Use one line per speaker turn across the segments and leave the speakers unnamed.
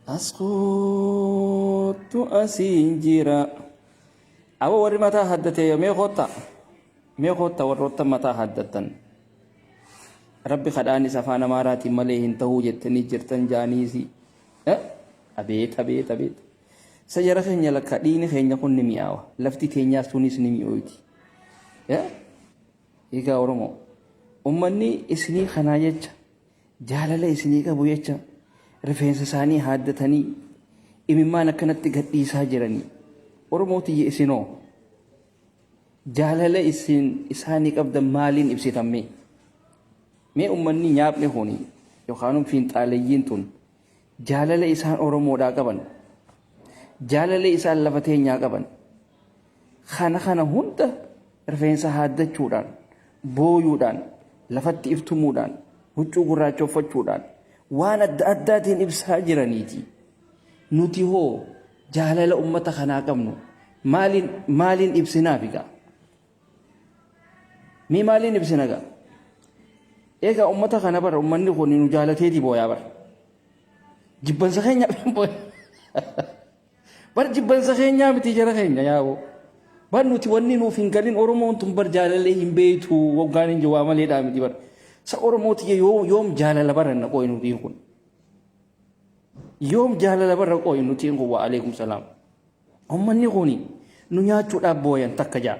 As koottu asiin jira. Abo warri mataa haddate mee koottaa. Mee koottaa warroottan mataa haddattan. Rabbi kadhaanis afaan Amaaraatiin malee hin ta'uu jettanii jirtan jaaniisi. Abeet abeet abeet. Sa jara keenya lakka dhiigni keenya kun ni mi'aawa. Lafti teenyaas tunis ni mi'ooyti. Egaa Oromoo ummanni isinii kanaa jecha Jaalala isinii qabu jecha rifeensa isaanii haaddatanii imimmaan akkanatti gadhiisaa jiranii. Oromoo tiyya isinoo jaalala isin isaanii qabdan maaliin ibsitan mee? Mee ummanni nyaapni kun yookaan fiinxaaleyyiin tun jaalala isaan Oromoodhaa qaban jaalala isaan lafa teenyaa qaban Kana kana hunda rifeensa haaddachuudhaan, booyuudhaan, lafatti if tumuudhaan, huccuu gurraacha uffachuudhaan, waan adda addaatiin ibsaa jiraniiti. Nuti hoo jaalala ummata kanaa qabnu maaliin maaliin ibsinaafi gaa? Mee maaliin ibsina gaa? Egaa ummata kana bara ummanni kun nu jaalateeti booyaa bara. Jibbansa keenya booya. Bar jibbansa keenyaa miti jara keenya yaa'oo. Bar nuti wanni nuuf hin galin Oromoon tun bar jaalalee hin beektu waggaan hin jiru waa maleedhaa miti bar. Sa Oromoo tiyya yoo yoom jaalala baranna qooyi nutiin kun. Yoom jaalala barra qooyi nutiin kun wa alaikum salaam. Ummanni kuni nu nyaachuudhaaf booyan takka jaa.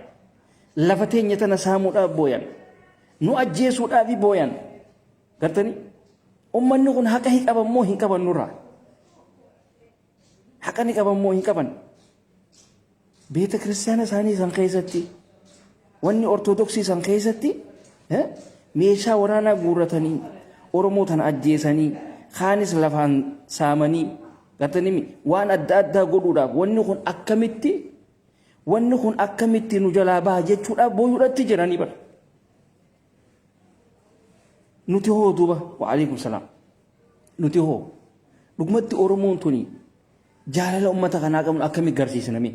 Lafa teenya tana saamuudhaaf booyan. Nu ajjeesuudhaaf booyan. Gartanii? Ummanni kun haqa hin qaban moo hin qaban nurraa? Haqa ni qaban moo hin qaban? Beeta kiristaana isaanii san keessatti wanni ortodoksii san keessatti meeshaa waraanaa guurratanii Oromoo tana ajjeesanii kaanis lafaan saamanii gartanii waan adda addaa godhuudhaaf wanni kun akkamitti wanni kun akkamitti nu jalaa baha jechuudhaaf booyuudhaatti jiranii bara. Nuti hoo duuba wa'aleekum salaam. Nuti hoo dhugumatti Oromoon tuni jaalala uummata kanaa qabnu akkamii garsiisna mee?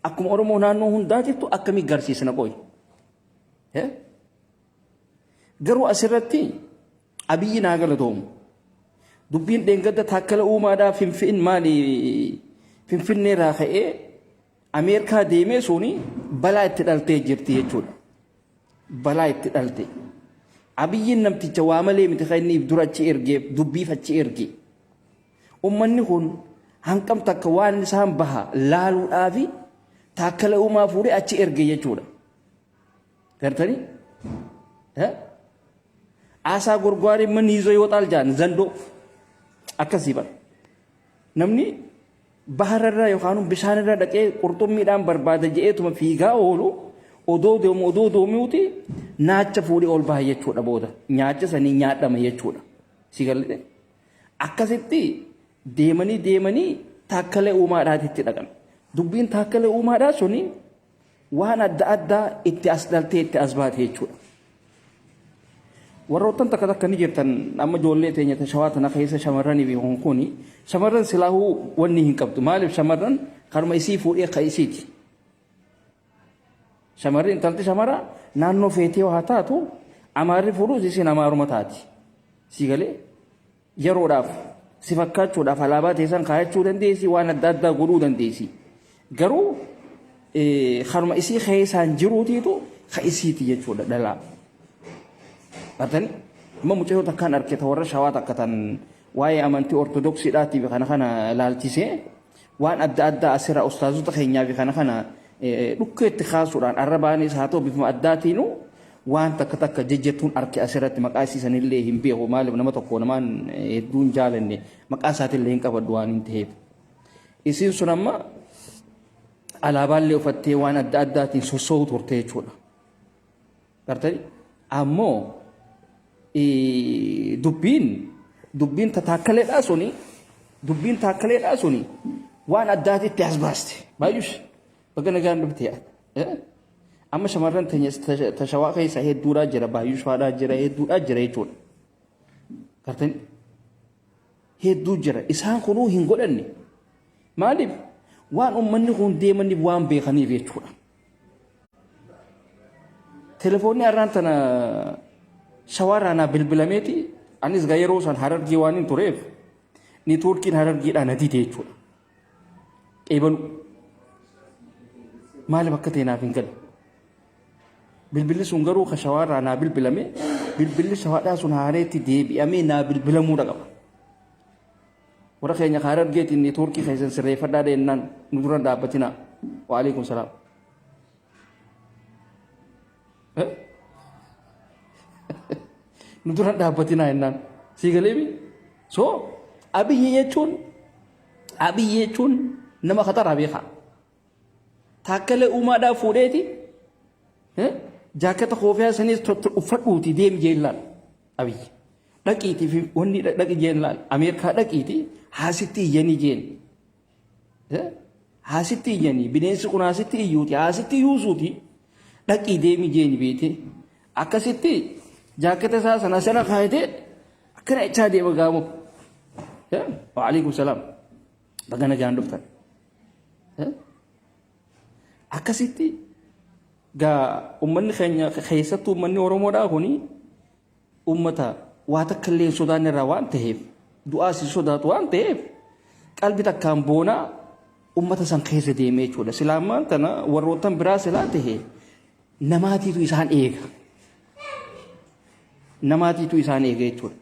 Akkuma Oromoo naannoo hundaatittu akkamii garsiisna qoy? Garuu asirratti Abiyyi naa galatoomu. Dubbiin dheengadda Taakkala Uumaadhaa Finfin maali Finfinneerraa ka'ee Ameerikaa deemee suni balaa itti dhaltee jirti jechuudha. Balaa itti dhalte. Abiyyiin namticha waa malee miti kan inni if dura achi ergeef dubbiif achi erge. Ummanni kun hanqam takka waan isaan baha laaluudhaafi Taakkala Uumaa fuudhee achi erge jechuudha. Gartanii? Aasaa gorgwaaree manni hiizoo yoo xaal jaan zandoo akkasii bara. Namni bahararra yookaan bishaanirra dhaqee qurxummiidhaan barbaada je'eetuma fiigaa oolu odoo deemu odoo deemuuti naacha fuudhee ol baha jechuudha booda. Nyaacha sanii nyaadhama jechuudha. Si galee? Akkasitti deemanii deemanii Taakkalee Uumaadhaatitti dhaqan. Dubbiin Taakkalee Uumaadhaa suni waan adda addaa itti as dhaltee itti as baate jechuudha. Warroottan takka takka ni jirtan amma ijoollee teenya ta shawaa tana keessa shamarranii fi kun kuni shamarran silaahuu wanni hin qabdu. Maaliif shamarran kanuma isii fuudhee ka isiiti. Shamarri intalti shamara naannoo feetee haa taatu amaarri fuudhus isiin amaaruma taati. Sii galee yeroodhaaf si fakkaachuudhaaf alaabaa teessan kaayachuu dandeessi waan adda addaa godhuu dandeessi. Garuu kanuma isii keessaan jiruutiitu ka isiiti jechuudha dhalaa. Bartani amma mucayyoo takkaan arke ta warra shawaa takka tan waa'ee amantii ortodoksiidhaatii fi kana kana laalchisee waan adda addaa asirraa ustaazota keenyaa fi kana kana dhukkeetti kaasuudhaan arrabaanis haa ta'u bifuma addaatiinuu waan takka takka jejjettuun arke asirratti maqaa isiisanillee hin beeku maaliif nama tokko namaan hedduun jaalanne maqaa isaatillee hin qabadhu waan hin ta'eef. Isiin sun amma alaabaallee uffattee waan adda addaatiin sossoo'u turte jechuudha. Gartanii ammoo dubbiin dubbiin tataakkaleedhaa suni dubbiin taakkaleedhaa suni waan addaatitti as baaste. Baay'ush baga nagaan dhufte. Amma shamarran teenya tashawaa keessa hedduudhaa jira baay'ush faadhaa jira hedduudhaa jira jechuudha. Gartanii hedduu jira isaan kunuu hin godhanne maaliif waan uummanni kun deemaniif waan beekaniif jechuudha. Telefoonni har'aan tana shawaarraa naa bilbilameeti anis gaa yeroo san harargee waan hin tureef Neetwoorkiin Harargeedhaa na dide jechuudha. Qeebalu. Maaliif akka ta'e naaf hin galle. Bilbilli sun garuu ka shawaarraa naa bilbilame bilbilli shawaadhaa sun haareetti deebi'amee naa bilbilamuudha qaba. Warra keenya ka Harargeetiin neetwoorkii keessan sirreeffadhaa deennaan nu dura dhaabbatinaa. Waalaikum salaam. Nu dura dhaabbatinaa jennaan. Sii galeemi? So Abiyyi jechuun Abiyyi jechuun nama kataraa beekaa. Taakkalee uumaadhaa fuudheeti jaaketa koofiyaa sanis uffadhuuti deemi jeellaan Abiyyi. Dhaqiiti fi wanni dhaqi jeen laal. Ameerikaa dhaqiiti haasitti iyyanii jeen. Haasitti iyyanii bineensi kun haasitti iyyuuti haasitti yuusuuti dhaqii deemi jeeni beete. Akkasitti jaaketa isaa sana sana kaayatee akkana jechaa deema gaamoo. Waalaikum salaam. Baga nagaan dhuftan. Akkasitti gaa uummanni keenya keessattuu uummanni Oromoodhaa kuni ummata waa takka illee hin sodaanne irraa waan ta'eef du'aas hin sodaatu waan ta'eef qalbi takkaan boonaa ummata san keessa deemee jechuudha. Silaa ammaan tana warroottan biraa silaa ta'e namaatiitu isaan eega. Namaatiitu isaan eega jechuudha.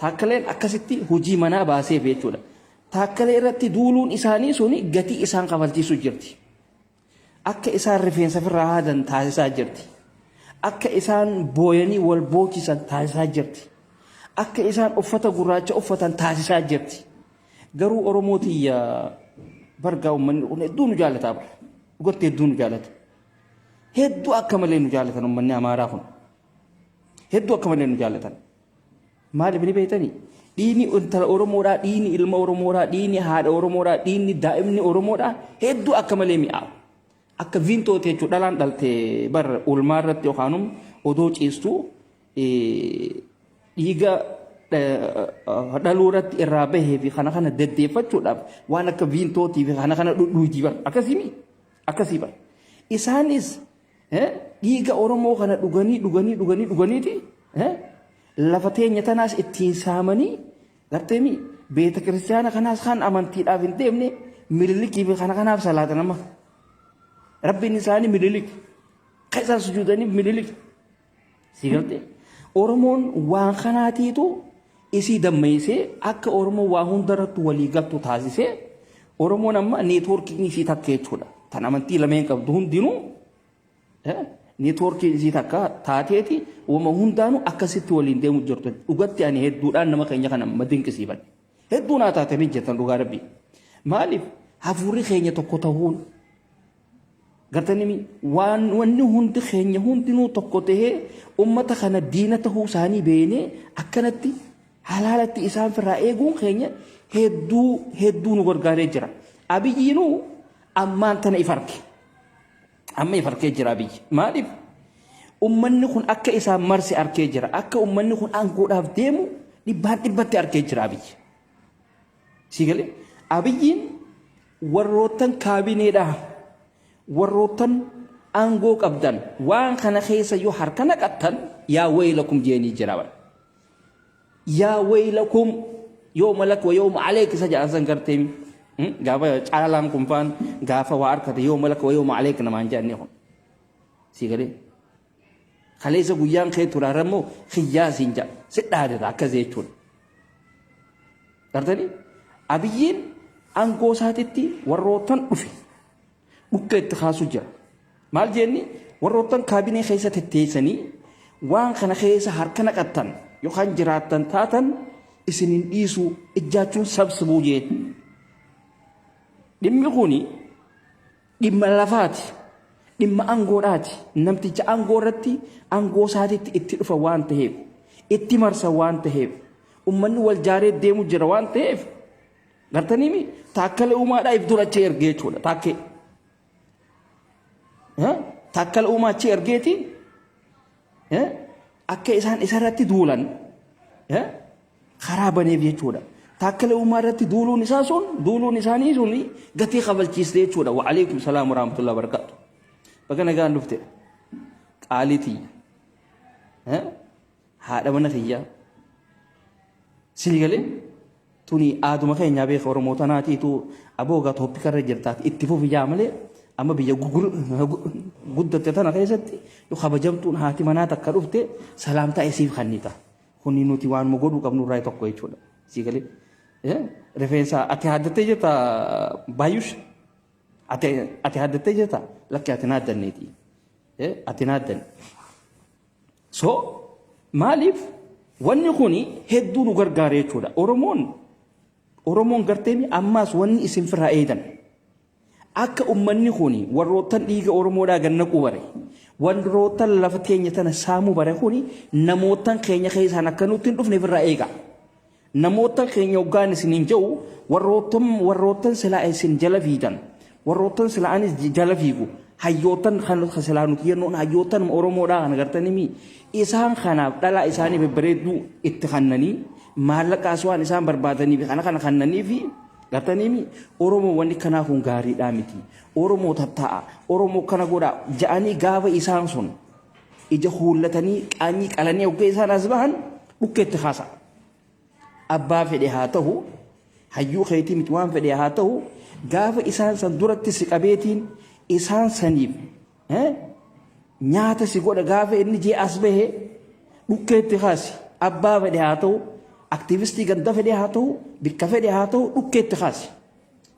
Taakkaleen akkasitti hojii manaa baaseef jechuudha. Taakkalee irratti duuluun isaanii suni gatii isaan kafalchiisu jirti. Akka isaan rifeensa ofirraa haadan taasisaa jirti. Akka isaan booyanii wal boochisan taasisaa jirti. Akka isaan uffata gurraacha uffatan taasisaa jirti. Garuu Oromoo tiyya bargaa uummanni kun hedduu nu jaalataa bara. Dhugatti hedduu nu jaalata. Hedduu akka malee nu jaalatan uummanni Amaaraa kun. Hedduu akka malee nu jaalatan. Maaliif ni beektanii? Dhiigni intala Oromoodhaa, dhiigni ilma Oromoodhaa, dhiigni haadha Oromoodhaa, dhiigni daa'imni Oromoodhaa hedduu akka malee mi'aawa. Akka viintooti jechuudha dhalaan dhalte bar ulmaa irratti yookaanum odoo ciistu dhiiga dhaluu irratti irraa bahee fi kana kana deddeeffachuudhaaf waan akka viintootii fi kana kana dhudhuutii bar akkasii mi akkasii bar. Isaanis Dhiiga Oromoo kana dhuganii dhuganii dhuganii dhuganiiti lafa teenya tanaas ittiin saamanii garteemi beeta kiristiyaana kanaas kan amantiidhaaf hin deemne mililikii fi kana kanaaf salaatan amma. Rabbiin isaanii mililik. Kan isaan sujuudaniif mililik. Si galte? Oromoon waan kanaatiitu isii dammeessee akka Oromoon waa hundarratti walii galtu taasisee Oromoon amma neetwoorkiin isii takka jechuudha. Tan amantii lameen qabdu hundinuu neetwoorkiin isii takka taateeti wama hundaanuu akkasitti waliin deemu jirtu. Dhugatti ani hedduudhaan nama keenya kana ma dinqisiifadhe. Hedduu naa taatanii jirtan dhugaa rabbii. Maaliif hafuurri keenya tokko ta'uun Gartanii waan wanni hundi keenya hundinuu tokko tahee ummata kana diina tahuu isaanii beeynee akkanatti halaalatti isaan firraa eeguun keenya hedduu hedduu nu gargaaree jira. Abiyyiinuu ammaan tana if arke. Amma if arkee jira Abiyyi. Maaliif? Ummanni kun akka isaan marse arkee jira. Akka ummanni kun aangoodhaaf deemu dhibbaan dhibbatti arkee jira Abiyyi. Sii galee? Abiyyiin warroottan kaabineedhaa warroottan aangoo qabdan waan kana keessa yoo harka naqattan yaa waylakum jeenii jira bara. Yaa waylakum yooma lak wa yooma aleek isa jedhan san gartee gaafa caalaan kun faan gaafa waa harkate yooma lak wa yooma aleek namaan jedhanii kun. Sii galee? Kaleessa guyyaan kee ture har'a immoo kiyyaa siin jedha si dhaadata akkas jechuudha. Gartanii Abiyyiin aangoo isaatitti warroottan dhufe dhukkee itti kaasu jira. Maal jeenni warroottan kaabinee keessa tetteessanii waan kana keessa harka naqattan yookaan jiraattan taatan isin hin dhiisuu ijjaachuun sabsibuu jeen. Dhimmi kuni Dhimma lafaati. Dhimma angoodhaati. Namticha angoo irratti angoo isaatitti itti dhufa waan ta'eef, itti marsa waan ta'eef, ummanni wal jaaree deemu jira waan ta'eef, gartaniimi Taakkala Uumaadhaa if dura achi ergee jechuudha. Taakkee. Taakkala Uumaa achi ergeeti akka isaan isarratti duulan karaa baneef jechuudha. Taakkala Uumaa irratti duuluun isaa sun duuluun isaanii sun gatii kafalchiiste jechuudha. Wa alaikum salaam wa rahmatullahi wa barakaatu. Baga nagaan dhufte qaalii tiyya. Haadha mana kiyyaa. Sii galee? Tuni aaduma keenyaa beeka Oromoo tanaatiitu aboo egaa topic irra jirtaati itti fufi jaa malee amma biyya guddatte tana keessatti yoo kabajamtuun haati manaa takka dhufte salaamtaa isiif kannita. Kuni nuti waanuma godhuu qabnu irraa tokko jechuudha. Sii galee. Rifeensa ati haaddattee jirta Baayyush? Ati ati haaddattee jirta? Lakki ati hin haaddanneeti. Ati hin haaddanne. So maaliif wanni kuni hedduu nu gargaara jechuudha. Oromoon garteemi ammaas wanni isin firraa eegan. Akka ummanni kuni warroottan dhiiga Oromoodhaa gad naquu bare, warroottan lafa teenya tana saamuu bare kuni namoottan keenya keessaan akka nutti hin dhufne firraa eega. Namoottan keenya hoggaan isiniin jedhu warroottan warroottan silaa isin jala fiigan, warroottan silaa anis jala fiigu, hayyoottan kan silaa nuti jennuun hayyoottan Oromoodhaa kana gartanii isaan kanaaf dhalaa isaanii babbareedduu itti kannanii maallaqaas waan isaan barbaadanii fi kana kana kannanii fi gartaniimi Oromoo wanni kanaa kun gaariidhaa miti. Oromoo tattaa'a, Oromoo kana godhaa ja'anii gaafa isaan sun ija huullatanii qaanyii qalanii hogga isaan as bahan dhukkeetti kaasa. Abbaa fedhe haa ta'u, hayyuu keetii miti waan fedhe haa ta'u, gaafa isaan san duratti si qabeetiin isaan saniif nyaata si godha gaafa inni jee as bahe dhukkeetti kaasi. Abbaa fedhe haa ta'u, aktiivistii ganda fedhe haa ta'u, bikka fedhe haa ta'u dhukkeetti kaasi.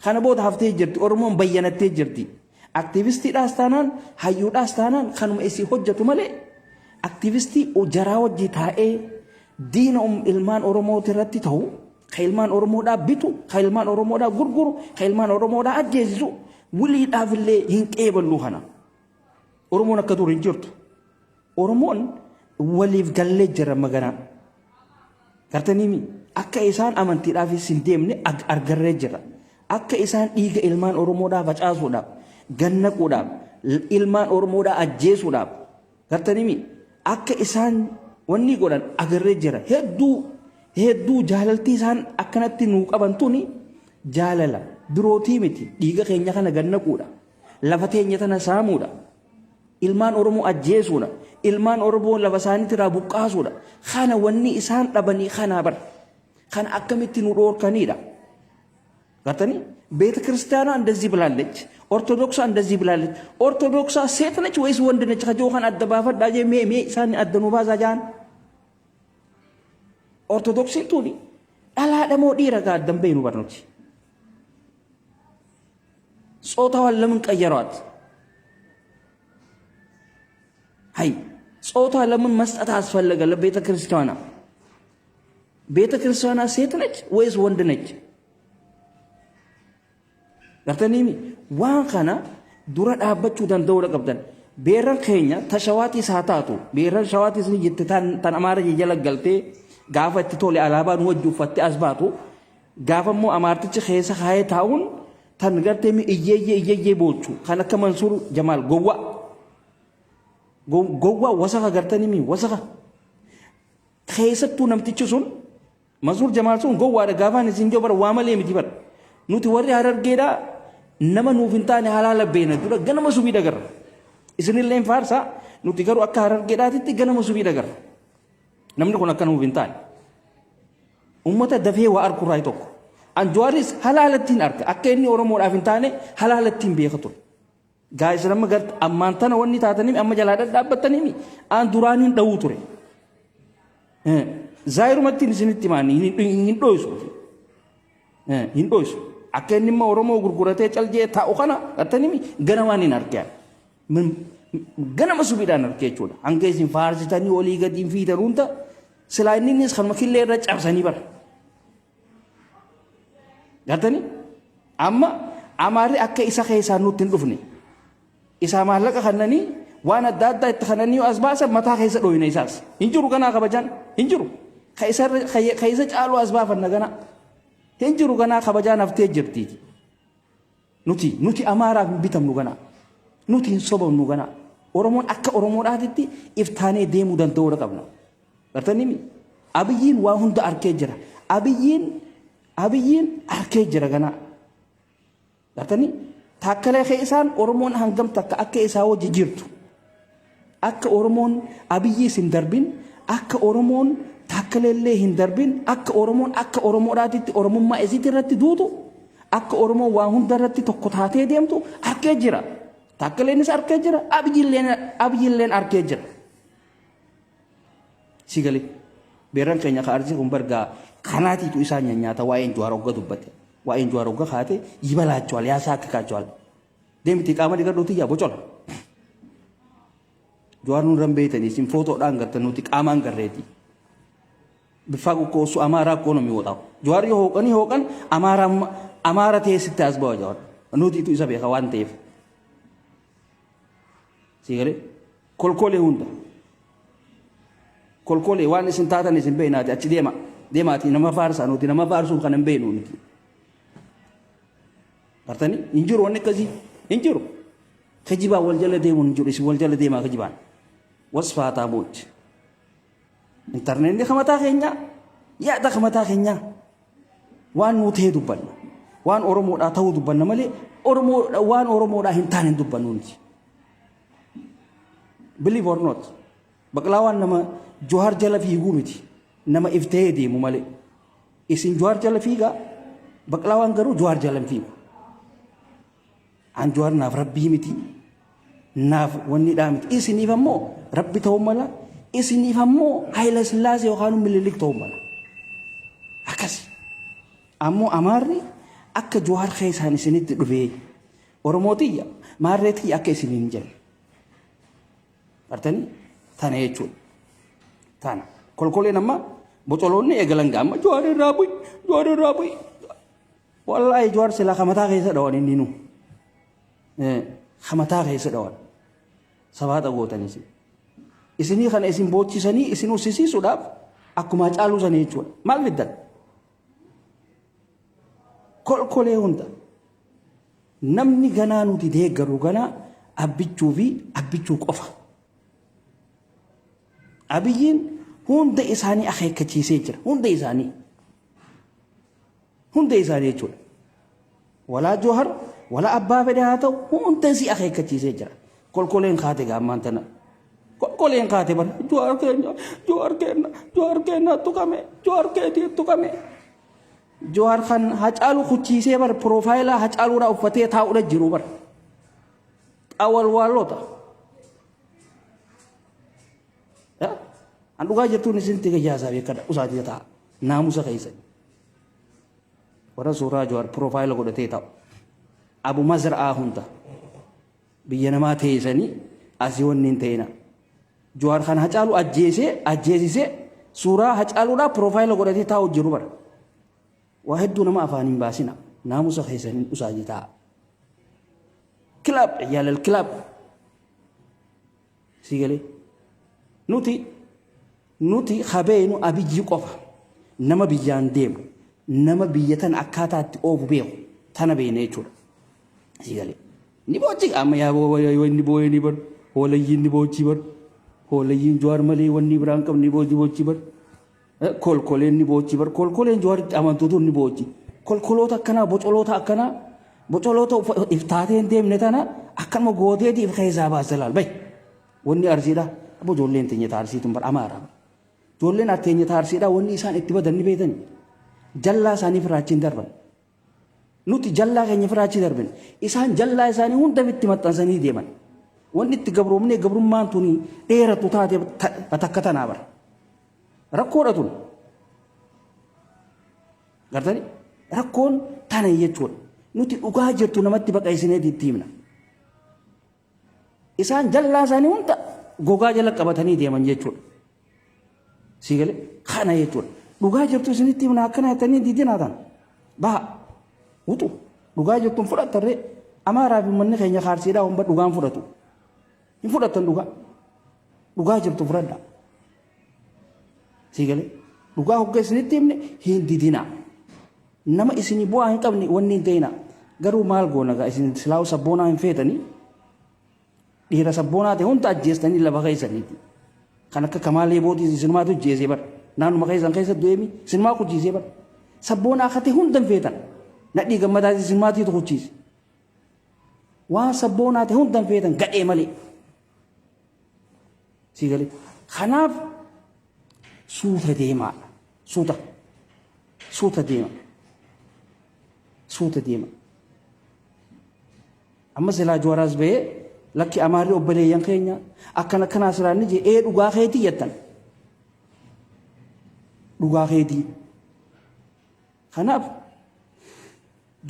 Kana booda haftee jirti. Oromoon bayyanattee jirti. Aktiivistiidhaas taanaan hayyuudhaas taanaan kanuma isii hojjetu malee aktiivistii jaraa wajjii taa'ee diina ilmaan Oromooti irratti ta'u ka ilmaan Oromoodhaa bitu, ka ilmaan Oromoodhaa gurguru, ka ilmaan Oromoodhaa ajjeesisu wiliidhaaf illee hin qeeballu kana. Oromoon akka dur hin jirtu. Oromoon waliif gallee jira maganaa. Gartaniimi akka isaan amantiidhaafis hin deemne argarree jira. Akka isaan dhiiga ilmaan Oromoodhaa facaasuudhaaf, gannaquudhaaf, ilmaan Oromoodhaa ajjeesuudhaaf gartaniimi akka isaan wanni godhan agarree jira. Hedduu hedduu jaalaltii isaan akkanatti nuu qaban tuni jaalala birootii miti dhiiga keenya kana gannaquudha. Lafa teenya tana saamuudha. Ilmaan Oromoo ajjeesuudha. Ilmaan Oromoo lafa isaaniitirraa buqqaasuudha. Kana wanni isaan dhabanii kanaa bar. Kana akkamitti nu dhoorkaniidha. Gartanii ቤተ ክርስቲያኗ እንደዚህ ብላለች፣ ኦርቶዶክሷ እንደዚህ ብላለች። ኦርቶዶክሷ ሴት ነች ወይስ ወንድ ነች? ከጆ kan adda baafadhaa jee mee mee isaan adda nu baasaa jaan. Ortodoksiin tuni dhalaadha moo dhiira gaa addan beeynu barnuti. ጾታዋን ለምን ቀየሯት? ሀይ ጾታ ለምን መስጠት አስፈለገ ለቤተ ክርስቲያኗ? ቤተ ክርስቲያኗ ሴት ነች ወይስ ወንድ ነች? Gartaniimi waan kana dura dhaabbachuu danda'uudha qabdan. Beerran keenya ta shawaatiis haa taatu beerran shawaatiis ni jette tan Amaara jala galtee gaafa itti tole alaabaa nu wajji uffattee as baatu gaafa immoo Amaartichi keessa kaayee taa'uun tan gartee mi iyyeeyyee iyyeeyyee boochu kan akka Mansuur Jamaal gowwaa gowwaa wasaka gartanii mi wasaka keessattuu namtichi sun Mansuur Jamaal sun gowwaadha gaafaan isin jiru bara waa malee miti bara nuti warri Harargeedhaa nama nuuf hin taane halaala beena dura ganama subii dagarra isinillee hin faarsaa nuti garuu akka Harargeedhaatitti ganama subii dagarra namni kun akka nuuf hin taane ummata dafee waa arkurraa tokko an Jawaaris halaalatti hin arga akka inni Oromoodhaaf hin taane halaalatti hin beeka ture. Gaa isin amma gart ammaan tana wanni taataniif amma jalaa dhadhaabbattaniimi aan duraaniin dhawuu ture. Zaayirumatti isinitti himaan hin dhoysu. Hin dhoysu. Akka inni immoo Oromoo gurguratee caljee taa'u kana gartaniimi ganamaan hin arge. Ganama subiidhaan arge jechuudha. Hanga isin faarsitanii olii gadi hin fiitan hunda silaa inni innis kanuma killee irra cabsanii bara. Gartanii amma Amaarri akka isa keessaa nutti hin dhufne. Isaa maallaqa kannanii waan adda addaa itti kannanii as baasan mataa keessa dhooyna isaas. Hin jiru ganaa kabajaan hin jiru. Ka isa caalu as baafanna ganaa. Hin jiru ganaa kabajaan haftee jirti. Nuti Amaaraaf hin bitamnu ganaa. Nuti hin sobamnu ganaa. Oromoon akka Oromoodhaatitti iftaanee deemuu danda'uudha qabna. Gartanii Abiyyiin waa hunda arkee jira. Abiyyiin arkee jira ganaa. Gartanii taakkalee keessaan Oromoon hangam takka akka isaa wajji jirtu. Akka Oromoon Abiyyiis hin darbin akka Oromoon Taakkaleellee hin darbin akka Oromoon akka Oromoodhaatitti Oromummaa isiitti irratti duutu, akka Oromoon waa hunda irratti tokko taatee deemtu arkee jira. Taakkaleenis arkee jira, Abiyyiilleen arkee jira. Si galee beerran keenya ka Arsii kun bargaa kanaatiitu isaan nyaata. Waa'een Jawaar hogga dubbate, waa'een Jawaar hogga kaate yibalaachuwal yaasaa akka kaachuwal deemti qaama dhiqadhuuti yaa bocola. Jawaar nurran beeytanii isin footoodhaan gartan, nuti qaamaan garreeti. Bifaa እኮ እሱ አማራ እኮ ነው የሚወጣው። Jawaar yoo hooqanii hooqan Amaara Amaara teessitti as ba'a Jawaar. Nutiitu isa beeka waan ta'eef. Si galee kolkolee hunda. Kolkolee waan isin taatan isin beeynaati, achi deema. Deemaati nama faarsaa, nuti nama faarsuuf kan hin beeynu nuti. Gartanii hin jiru, wanni akkasii hin jiru. Kijibaan wal jala deemuun hin jiru, isin wal jala deemaa kijibaan. Wasfaataa boochi. Intarneetni kamataa keenyaa, yaada kamataa keenyaa, waan nuu ta'e dubbanna. Waan Oromoodhaa ta'uu dubbanna malee Oromoo waan Oromoodhaa hin taane hin dubbannu nuti. Believe or not. Baqalaa waan nama Jawaar jala fiiguu miti. Nama iftee deemu malee. Isin Jawaar jala fiigaa, Baqalaa waan garuu Jawaar jala hin fiigu. An Jawaar naaf rabbii miti. Naaf wanni dhaa miti. Isiniif ammoo rabbi ta'uu mala. Isiniif ammoo Haayila Sillaasee yookaan Minilik ta'uu mala. Akkasi. Ammoo Amaarri akka Jawaar keessaan isinitti dhufee Oromootiyya maarreetiyya akka isiniin hin jenne. Gartanii tana jechuudha. Tana. Kolkoleen amma bocoloonni eegalan gaama Jawaar irraa bu'i, Jawaar irraa bu'i. Wallaahi Jawaar silaa kamataa keessa dhawan inni nu. Kamataa keessa dhawan. Sabaata gootanis. Isinii kana isin boochisanii isin ussisiisuudhaaf akkuma caaluu sanii jechuudha. Maal fiddan? Kolkolee hunda. Namni ganaa nuti deeggaru ganaa Abbichuu fi Abbichuu qofa. Abiyyiin hunda isaanii akeekkachiisee jira. Hunda isaanii. Hunda isaanii jechuudha. Walaa Joohar, walaa abbaa fedhe haa ta'u, hunda isii akeekkachiisee jira. Kolkoleen kaate gaammaan tana. Kolkoleen kaate bara. Johaar keenya, Johaar keenya, Johaar keenya tuqame, Johaar keetii tuqame. Johaar kan Hacaalu kuchiisee bar piroofaayilaa Hacaaluudhaa uffatee taa'uudha jiru bar. Xawalwaallota. An dhugaa jirtuun isinitti gayyaasaa beekadha. Usaatii ta'a. Naamusa keessan. Warra suuraa Jawaar piroofaayila godhatee taa'u. Abu Mazra'aa hunda. Biyya namaa teessanii asii wanni hin ta'ina. Jawaar kan Hacaalu ajjeesee ajjeesisee suuraa Hacaaluudhaa piroofaayila godhatee taa'u jiru bara. Waa hedduu nama afaan hin baasina. Naamusa keessan usaatii ta'a. كلاب عيال الكلاب. Si galee nuti habeenu Abiyyi qofa, nama biyyaan deemu, nama biyya tana akkaataa itti oofu beeku tana beekna jechuudha. Si galee ni boochi amma yaa wanni booyee ni bar, hoolayyiin ni boochi bar, hoolayyiin Jawaar malee wanni biraan qabne ni boochi boochi bar, kolkoleen ni boochi bar, kolkoleen Jawaaritti amantuutu ni boochi. Kolkoloota akkanaa, bocoloota akkanaa, bocoloota iftaatee hin deemne tana akkanuma gooteetiif keessaa baasa laal bayi. Wanni Arsiidha. Abbo, ijoolleen teenya taarsiituun bar Amaara. Ijoolleen teenya taarsiidha, wanni isaan itti badan ni beekani. Jallaa isaanii firaachiin darban. Nuti jallaa keenya firaachii darban. Isaan jallaa isaanii hunda itti maxxansanii deeman. Wanni itti gabroomnee gabrummaan tuni dheeratu taate takka tanaa bara. Rakkoodha tun. Gartani rakkoon tana jechuudha. Nuti dhugaa jirtu namatti baqaysinee itti himna. Isaan jallaa isaanii hunda gogaa jala qabatanii deeman jechuudha. Si galee kana jechuudha. Dhugaa jirtu isinitti himna, akkana jettanii didinaa tan. Baha. Wuxu. Dhugaa jirtuun fudhattarree. Amaaraa fi uummanni keenya kaarsiidhaa hunda dhugaan fudhatu. Hin fudhattan dhugaa. Dhugaa jirtu fudhadhaa. Si galee dhugaa hogga isinitti himne hin didinaa. Nama isinii bu'aa hin qabne wanni hin ta'inaa. Garuu maal goona gaa, isin silaa'u sabboonaa hin feetanii, dhiira sabboonaa ta'e hunda ajjeestanii lafa keessaniiti. Kan akka Kamaalee bootii isinumaatu ajjeesee bara. Naannuma keessan keessa du'eemi isinumaa kuchiisee bara. Sabboonaa akka ta'e hunda hin feetan. Nadhii Gammadaas isinumaatiitu kuchiise. Waan sabboonaa ta'e hunda hin feetan gadhee malee. Si galee. Kanaaf Suuta deemaadha. Suuta. Suuta deema. Suuta deema. Amma silaa Jawaaraas bahee lakki Amaarri obboleeyyan keenya akkana akkanaa silaa inni jee ee dhugaa keetii jettan. Dhugaa keetii. Kanaaf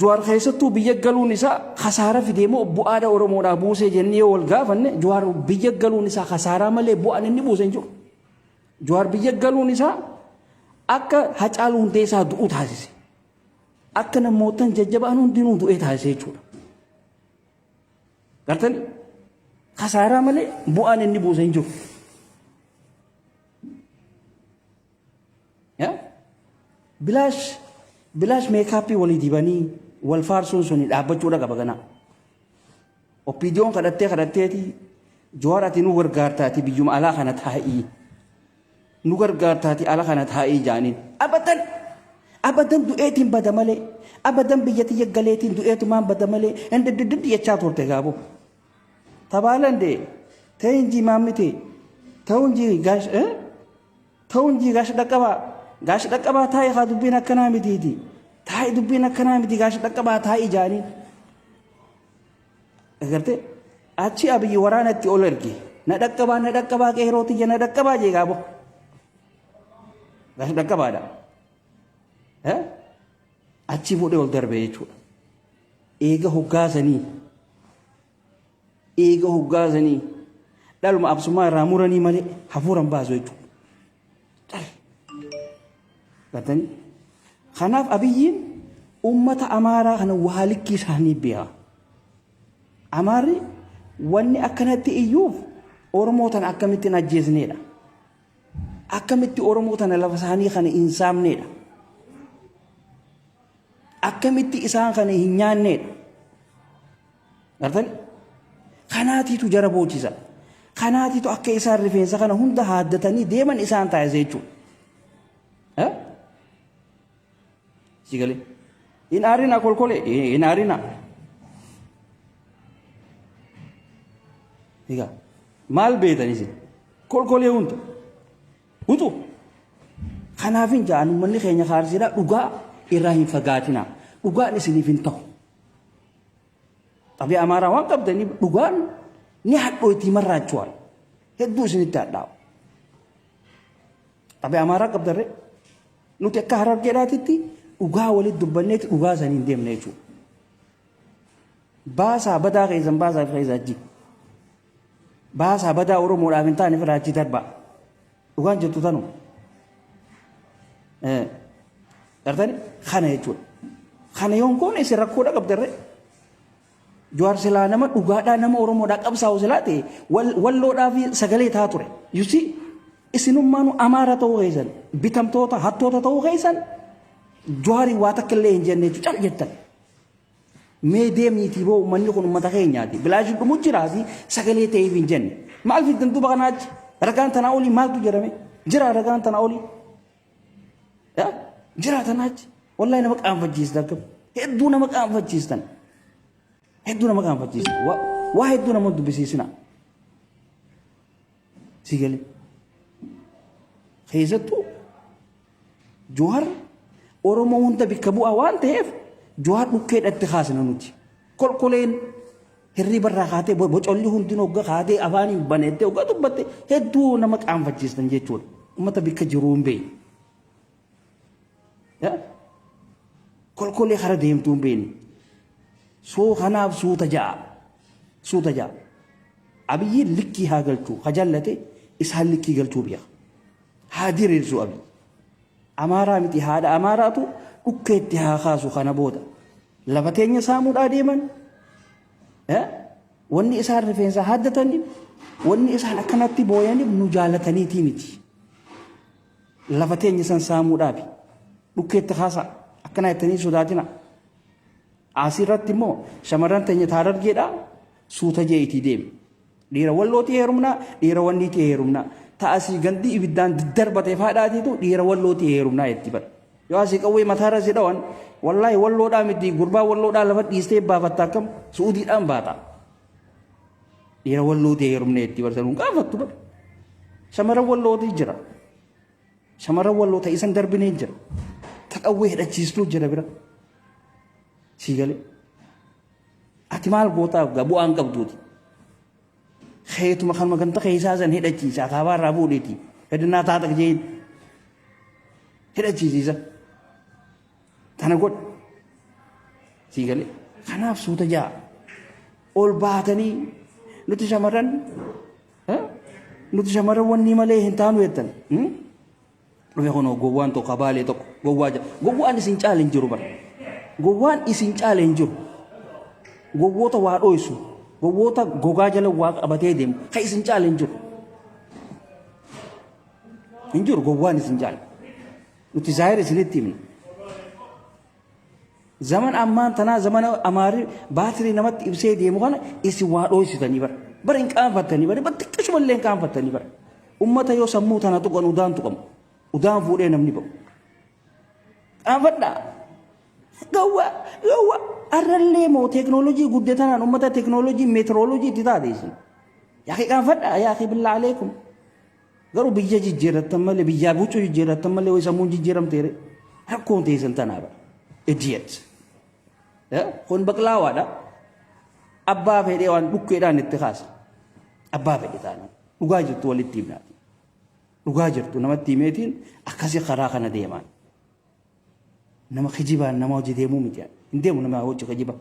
Jawaar keessattuu biyya galuun isaa kasaara fidee moo bu'aadha Oromoodhaa buusee jennee yoo wal gaafanne Jawaar biyya galuun isaa kasaaraa malee bu'aan inni buuse hin jiru. Jawaar biyya galuun isaa akka Hacaaluu Hundeessaa du'u taasise. Akka namootan jajjabaan hundinuu du'ee taasise jechuudha. Gartanii kasaaraa malee bu'aan inni buuse hin jiru. Bilaash bilaash meekaappii walii dibanii wal faarsuun suni dhaabbachuudha qaba ganaa. Oppiidiyoon kadhattee kadhatteeti Jawaar ati nu gargaartaati biyyuma alaa kana taa'ii. Nu gargaartaati ala kana taa'ii jaaniin. Abadan abadan du'eetiin bada malee abadan biyya tiyya galeetiin du'eetumaan bada malee hindiddiddi jechaa turte gaaboo. Tabaalan dee ta'e injii maammite ta'u injii gaash ta'u injii gaash dhaqqabaa gaash dhaqqabaa taa'e haa dubbiin akkanaa mitiiti taa'e dubbiin akkanaa miti gaash dhaqqabaa taa'e jaaniin. Agartee achi Abiyyi waraana itti ol erge na dhaqqabaa na dhaqqabaa qeeroo tiyya na dhaqqabaa jee gaaboo. Gaash dhaqqabaadha. Achi fuudhee ol darbe jechuudha. Eega hoggaasanii eega hoggaasanii dhaluma absummaa irraa muranii malee hafuura hin baasu jechuudha. Cal. Gartanii? Kanaaf Abiyyiin uummata Amaaraa kana waa likkii isaanii beeka. Amaarri wanni akkanatti iyyuuf Oromoo tana akkamitti hin ajjeesneedha. Akkamitti Oromoo tana lafa isaanii kana hin saamneedha. Akkamitti isaan kana hin nyaanneedha. Gartani? Kanaatiitu jara boochisa. Kanaatiitu akka isaan rifeensa kana hunda haaddatanii deeman isaan taasisa jechuudha. Si galee? Hin aarina kolkolee, hin aarina. Egaa maal beektan isin? Kolkolee hunda. Utu. Kanaaf hin ja'an uummanni keenya kaarsiidhaa dhugaa irraa hin fagaatinaa. Dhugaan isiniif hin ta'u. Xabii Amaaraa waan qabdaniif dhugaan ni hadhooytii marraachuwaan. Hedduu isinitti hadhaa'u. Xabii Amaaraa qabdarree nuti akka Harargeedhaatitti dhugaa walitti dubbanneeti dhugaa saniin deemna jechuudha. Baasaa badaa keessan baasaa fi keessaa achi. Baasaa badaa Oromoodhaaf hin taane irraa achi darbaa. Dhugaan jirtu tanuma. Gartani kana jechuudha. Kana yoon goone isin rakkoodha qabdarree. Jawaar silaa nama dhugaadhaa nama Oromoodhaa qabsaa'u silaa ta'e walloodhaa fi sagalee ta'a ture. You see isinummaanu Amaara ta'uu keessan bitamtoota hattoota ta'uu keessan Jawaarii waa takka illee hin jenne jechuudha cal jettan. Mee deemiitii boo uummanni kun uummata keenyaati. Bilaashi dhumu jiraati sagalee ta'eef hin jenne. Maal fiddan duuba kanaa achi? Ragaan tanaa olii maaltu jedhame? Jira ragaan tanaa olii. Jira tanaa achi. Wallahi nama qaanfachiistan akkam. Hedduu nama qaanfachiistan. Hedduu nama qaanfachiistan. Waa hedduu nama dubbisiisina. Si galee. Keessattuu Juhar Oromoo hunda bikka bu'aa waan ta'eef Juhar dhukkeedhatti kaasna nuti. Kolkoleen hirriba irraa kaatee bocolli hundinuu hogga kaatee afaaniin baneettee hogga dubbatte hedduu nama qaanfachiistan jechuudha. Uummata bikka jiruu hin beekne. Kolkolee kara deemtuu hin beekne. Soo kanaaf suuta ja'a. Suuta ja'a. Abiyyiin likkii haa galchuu. Ka jallate isaan likkii galchuu beeka. Haa diriirsu Abiy. Amaaraa miti haadha Amaaraatu dhukkeetti haa kaasu kana booda. Lafa teenya saamuudhaa deeman. Wanni isaan rifeensa haaddataniif wanni isaan akkanatti booyaniif nu jaalataniitii miti. Lafa teenya san saamuudhaafi. Dhukkeetti kaasa akkana jettanii sodaatina. Asirratti immoo shamarran teenya taarargeedha suuta jee itti deemi. Dhiira wallootii heerumnaa, dhiira wanniitii heerumnaa. Ta asii gandii ibiddaan darbate faadhaatiitu dhiira wallootii heerumnaa jetti bara. Yoo asii qawwee mataarra si dhawan wallaahi walloodhaa miti gurbaa walloodhaa lafa dhiistee baafatta akkam su'uudiidhaan baata. Dhiira wallootii heerumnee jetti bara sanuun gaafattu bara. Shamarran wallootii jira. Shamarran walloo ta isan darbinee jira. Ta qawwee hidhachiistuu jira bira. Sii galee. Ati maal gootaaf gaa bu'aan qabduuti. Keetuma kanuma ganta keessaa san hidhachiisa akaabaa irraa fuudhiiti. Hedinaa taata jeen hidhachiisiisa. Tana godhi. Sii galee. Kanaaf suuta jaa. Ol baatanii nuti shamarran nuti shamarran wanni malee hin taanu jettan. Dhufe kunoo gowwaan tokko abaalee tokko gowwaa jira. Gowwaan isin caale hin jiru bara. Gowwaan isin caale hin jiru. Gowwoota waa dhoysu. Gowwoota gogaa jala waa qabatee deemu. Kan isin caale hin jiru. Hin jiru gowwaan isin caale. Nuti zaahira isinitti himna. Zaman ammaan tanaa zamana amaarri baatirii namatti ibsee deemu kana isin waa dhooysitanii bara. Bara hin qaanfattanii bara. Bara xiqqishuma illee hin qaanfattanii bara. Ummata yoo sammuu tana tuqan udaan tuqamu. Udaan fuudhee namni ba'u. Qaanfadhaa. Gawwa gawwa arrallee moo teeknooloojii guddatanaan ummata teeknooloojii meetirooloojii itti taate isin. Yaa qaanfadhaa yaa billaa aleekum. Garuu biyya jijjiirrattan malee biyyaa huccuu jijjiirrattan malee way sammuun jijjiiramteere rakkoon teessan tanaa bara. Idiot. Kun baqlaawaadha. Abbaa fedhee waan dhukkeedhaan itti kaasa. Abbaa fedhe taanaan. Dhugaa jirtu walitti himnaati. Dhugaa jirtu namatti himeetiin akkasii karaa kana deemaan. Nama kijibaan nama hojii deemuu miti. Hin deemu nama hojii kijiba.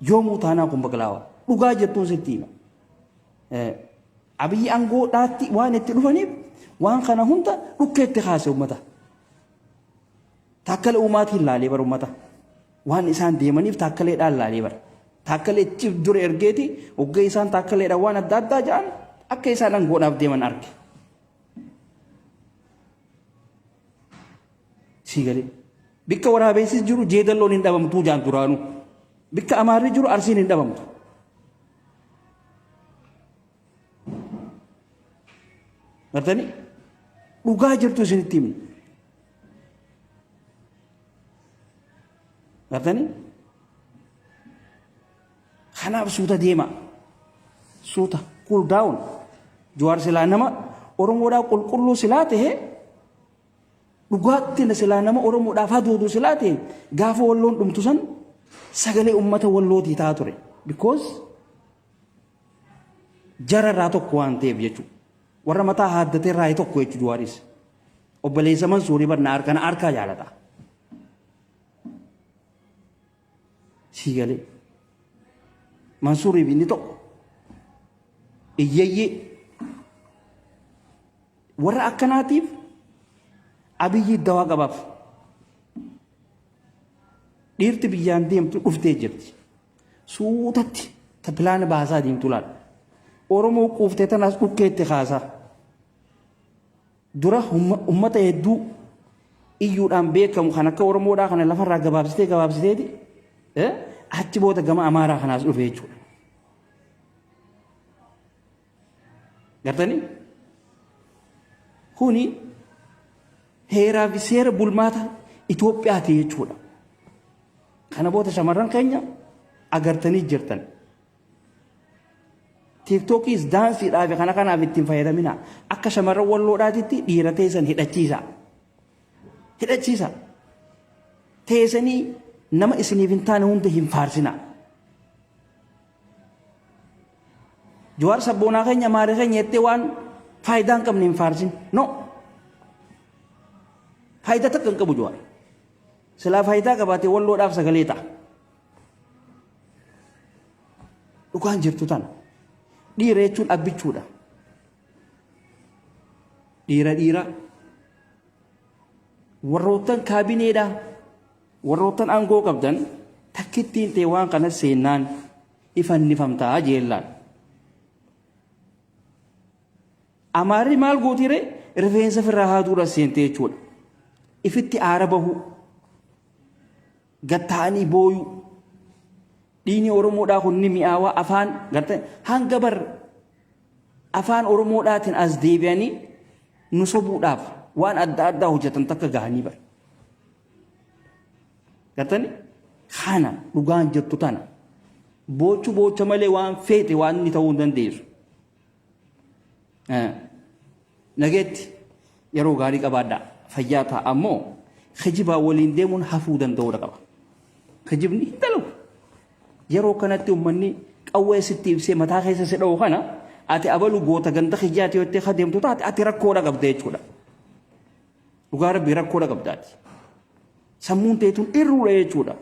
Yoomuu taanaa kun baqlaawa. Dhugaa jettuun sitti hima. Abiyyi aangoodhaatti waan itti dhufaniif waan kana hunda dhukkeetti kaase uummata. Taakkala uumaatiin laalee bara uummata. Waan isaan deemaniif taakkaleedhaan laalee bara. Taakkalee itti dura ergeeti hoggee isaan taakkaleedhaan waan adda addaa ja'an akka isaan aangoodhaaf deeman arge. Sii galee. Bikka waraabeessis jiru jeedalloon hin dhabamtuu jaan duraanuu. Bikka amaarri jiru arsiin hin dhabamtu. Gartanii dhugaa jirtu isinitti himna. Gartanii kanaaf suuta deema. Suuta cool down. Jawaar silaa nama Oromoodhaa qulqulluu silaa ta'e Dhugaatti silaa nama Oromoodhaaf haduudu silaa ta'e gaafa walloon dhumtu san sagalee uummata wallootii ta'a ture. Because jara irraa tokko waan ta'eef jechuudha. Warra mataa haaddatee irraa tokko jechuudha Jawaaris. Obboleessa Mansuurii barna harkana harkaa jaalata. Sii galee. Mansuuriif inni tokko. Iyyeeyyee. Warra akkanaatiif Abiyyi dawaa qabaaf. Dhiirti biyyaan deemtu dhuftee jirti. Suutatti ta pilaana baasaa deemtu laal. Oromoo quuftee tanaas dhukkeetti kaasaa. Dura ummata hedduu iyyuudhaan beekamu kan akka Oromoodhaa kana lafarraa gabaabsitee gabaabsiteeti achi booda gama Amaaraa kanaas dhufe jechuudha. Gartanii? Kuni heeraa fi seera bulmaata Itoophiyaati jechuudha. Kana booda shamarran keenya agartanii jirtan. Tiiktookiis daansiidhaa fi kana kanaaf ittiin fayyadaminaa. Akka shamarran walloodhaatitti dhiira teessan hidhachiisaa. Hidhachiisaa. Teessanii nama isiniif hin taane hunda hin faarsinaa. Jawaar sabboonaa keenya maarii keenya jettee waan faayidaa hin qabne hin faarsin. No. Faayidaa takka hin qabu Jawaar. Silaa faayidaa qabaatee walloodhaaf sagalee ta'a. Dhugaan jirtu tana. Dhiira jechuun abbichuudha. Dhiira dhiira. Warroottan kaabineedha. Warroottan aangoo qabdan takkittiin ta'e waan kana seennaan ifannifamtaa jeellaan. Amaarri maal gootire rifeensa firraa haaduudha seente jechuudha. Ifitti aara bahuu. Gatta'anii booyuu. Dhiigni Oromoodhaa kun ni mi'aawaa afaan gartee hanga bar afaan Oromoodhaatiin as deebi'anii nu sobuudhaaf waan adda addaa hojjetan takka gahanii bar. Gartani kana dhugaan jirtu tana boochu boocha malee waan feete waan inni ta'uu hin dandeessu. Nageetti yeroo gaarii qabaadhaa. Fayyaa ta'a ammoo kijibaa waliin deemuun hafuu danda'uudha qaba. Kijibni hin dalagu. Yeroo kanatti uummanni qawwee sitti ibsee mataa keessa si dha'u kana ati abalu goota ganda kiyyaati yoo itti deemtu taate ati rakkoodha qabda jechuudha. Dhugaa rabbii rakkoodha qabdaati. Sammuun teetuun irruudha jechuudha.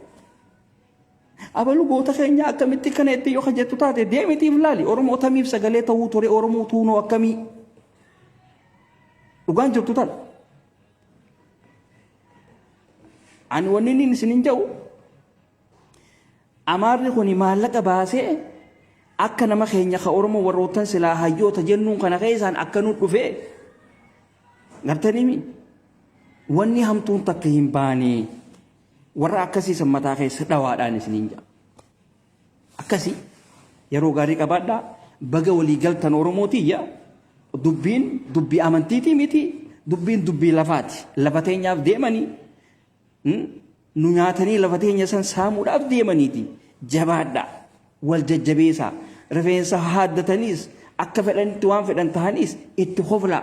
Abalu goota keenya akkamitti kana itti yoo jettu taate deemitiif laali. Oromoo tamiif sagalee ta'uu ture Oromoo tuunoo akkamii. Dhugaan jirtu tana. Ani wanni inni isinin jedhu Amaarri kuni maallaqa baasee akka nama keenya ka Oromoo warroottan silaa hayyoota jennuun kana keessaan akka nu dhufee gartaniimi wanni hamtuun takka hin baane warra akkasii san mataa keessa dhawaadhaan isiniin jedha. Akkasii yeroo gaarii qabaadhaa baga walii galtan Oromoo tiyya dubbiin dubbii amantiitii miti dubbiin dubbii lafaati lafa teenyaaf deemanii Nu nyaatanii lafa teenya san saamuudhaaf deemaniiti. Jabaadhaa. Wal jajjabeessaa. Rifeensa haaddataniis akka fedhanitti waan fedhan tahaniis itti koflaa.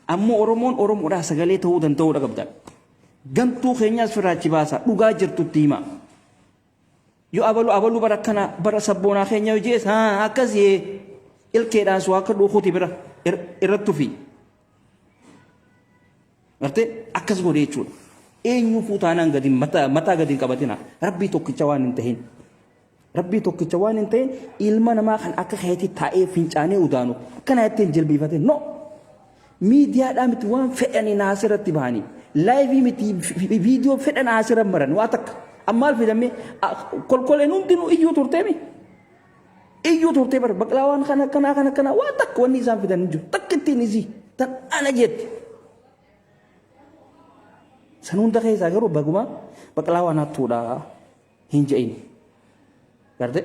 Ammoo Oromoon Oromoodhaa sagalee ta'uu danda'uudha qabdan. Gantuu keenyaas firaachi baasaa. Dhugaa jirtutti himaa. Yoo abalu abalu bara akkana bara sabboonaa keenya yoo jees haa akkasii ilkeedhaan su akka dhuukuti bira irratti tufi. Gartee akkas godhe jechuudha. Eenyuufuu taanaan gadi mataa gadi hin qabatina. Rabbii tokkicha waan hin tahin. Rabbii tokkicha waan hin tahin ilma namaa kan akka keetii taa'ee fincaanee udaanu akkana jettee hin jilbiifatin. No. Miidiyaadhaa miti waan fedhanii naasirratti bahanii. Laayivii miti viidiyoo fedhan asirra maran waa takka. Ammaal fidamee kolkoleen hundinuu iyyuu turteemi. Iyyuu turtee bar baqlaa waan kana akkanaa kana akkanaa waan takka wanni isaan fidan hin jiru. Takka ittiin isii tan ana jetti. San hunda keessaa garuu baguma baqlaa waan hattuudha hin je'in. Garte?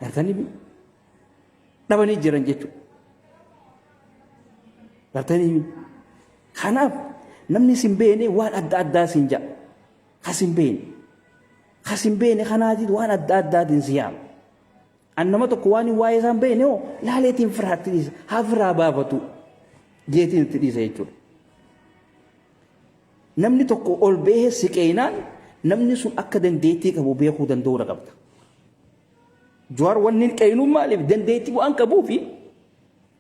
Gartanii dhabanii jiran jechuudha. Gartanii kanaaf namni sin beekne waan adda addaa sin ja'a. Kas hin beekne. Kas hin beekne kanaatiin waan adda addaatiin si yaama. An nama tokko waan hin waa'ee isaan beekne hoo laaleetiin firaatti dhiisa. Haa firaa baafatu jeetiin itti dhiisa jechuudha. Namni tokko ol bahee siqeenaan namni sun akka dandeettii qabu beekuu danda'uudha qabda. Jawaar wanni qeeynuun maaliif dandeettii waan qabuufi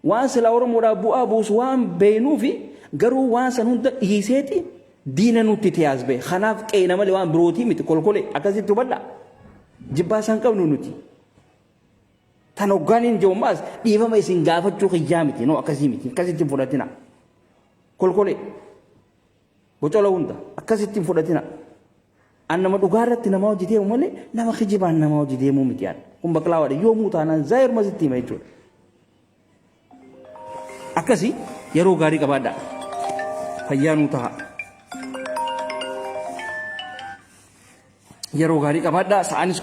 waan silaa Oromoodhaaf bu'aa buusu waan beeynuufi garuu waan san hunda dhiiseeti diina nutti ta'e as bahe. Kanaaf qeeyna malee waan birootii miti kolkolee akkasitti hubadhaa. Jibbaa isaan qabnu nuti. Tan hoggaaniin jiru ammaas dhiifama isin gaafachuu kiyyaa miti. No akkasii miti. Akkasitti hin fudhatina. Kolkolee. Bocola hunda akkasitti hin fudhatina. An nama dhugaa irratti nama hojii deemu malee nama kijibaan nama hojii deemuu miti an. Kun baqlaawaadha. Yoomuu taanaan zaayiruma sitti hima jechuudha. Akkasii yeroo gaarii qabaadhaa. Fayyaa nuu taha. Yeroo gaarii qabaadhaa. Sa'aanis